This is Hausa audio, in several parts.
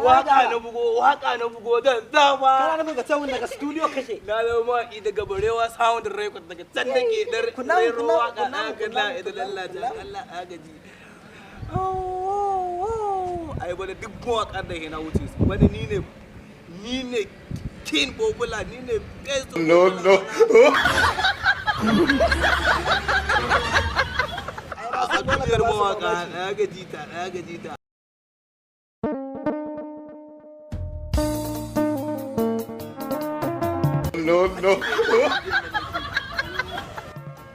Waka na bugo, waka na bugo dan zama. Kana nufin ka ce mun daga studio kake? Na zama mawaƙi daga Barewa Sound Record, daga can nake dar Kunna mun, rero kunna mun, waka kunna na mun, ga kunna la mun, ila kunna mun, lalla kunna mun. Allah agaji. Oh, ai bane duk mawaƙan da na wuce su bane, ni ne king popular, ni ne best. No, no. Ai na A san dole ka duniyar ba su mawaƙa mamaki. na gaji ta, na gaji ta. No, no.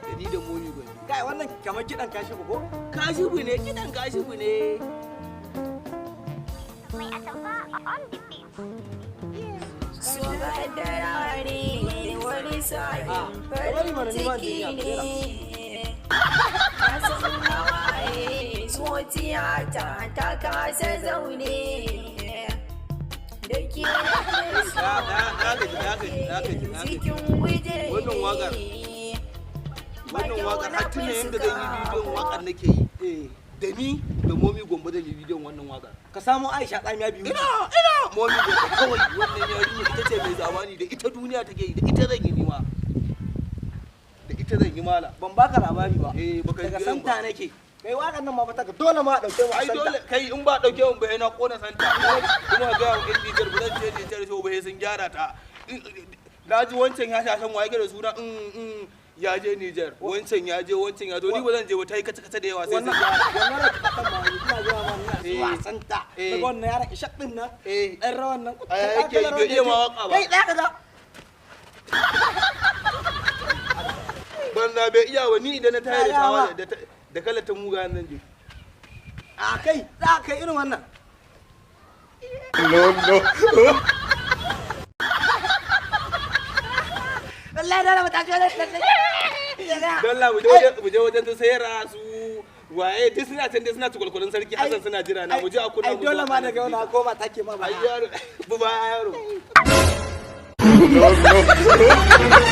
Da ni da Momi Gombe. Kai, wannan kamar kiɗan kashi ko? Kashibu ne, kiɗan kashibu ne. Mai Atamfa on the beat. So kaddara ne, wani sa'in Bari mana farin ni ma ciki in ji ne. Na san hawaye, zuciyata ta kasa zaune. Da ke Na na gaji, na gaji, na gaji, na gaji. cikin guje. Wannan waƙar. Wannan waƙar har tuna yadda zan yi bidiyon waƙar nake yi. Eh. Da ni da Momi Gombe zan yi bidiyon wannan waƙar. Ka samo Aisha Tsamiya biyu. Ina Momi Gombe kawai, wannan yarinya ita ce mai zamani, da ita duniya take yi, da ita zan yi nima. Da ita zan yi mala. Ban baka labari ba. Eh, baka Daga yi santa ba. nake. Kai, waƙan nan ma fa taka dole ma a ɗauke mu a Ai santa. dole, kai, in ba dauke mun ba sai na kona santa. Kuma ga wa ɗan Nijar, ba zan ce Nijar so ba sai sun gyara ta. Na ji wancan ya shashan waye da suna ya je Nijar, wancan ya je, wancan ya zo, ni ba zan je ba, ta yi kace kace da yawa, sai sun Wannan gyara. wannan rakitan ma ina zuwa ma ina zuwa santa. Eh. Daga wannan yaron Ishaq din nan. Eh. Ɗan rawan nan. Ai, yake bai iya ma waka ba. Kai, ɗaya kaga. Banza, bai iya wa, ni idan na tayar da tawa Yawa. da kalar ta muga nan je. A kai, za kai irin wannan. No, no. Wallahi dole mu tashi wannan. Don la mu je wajen su sayar su waye, duk suna can dai suna tukulkulun sarki Hassan, suna jira na mu je a kunna Ai musu dole ma waƙa. Daga wani koma take ma ba. Ai yaro, bu ba yaro. No, no.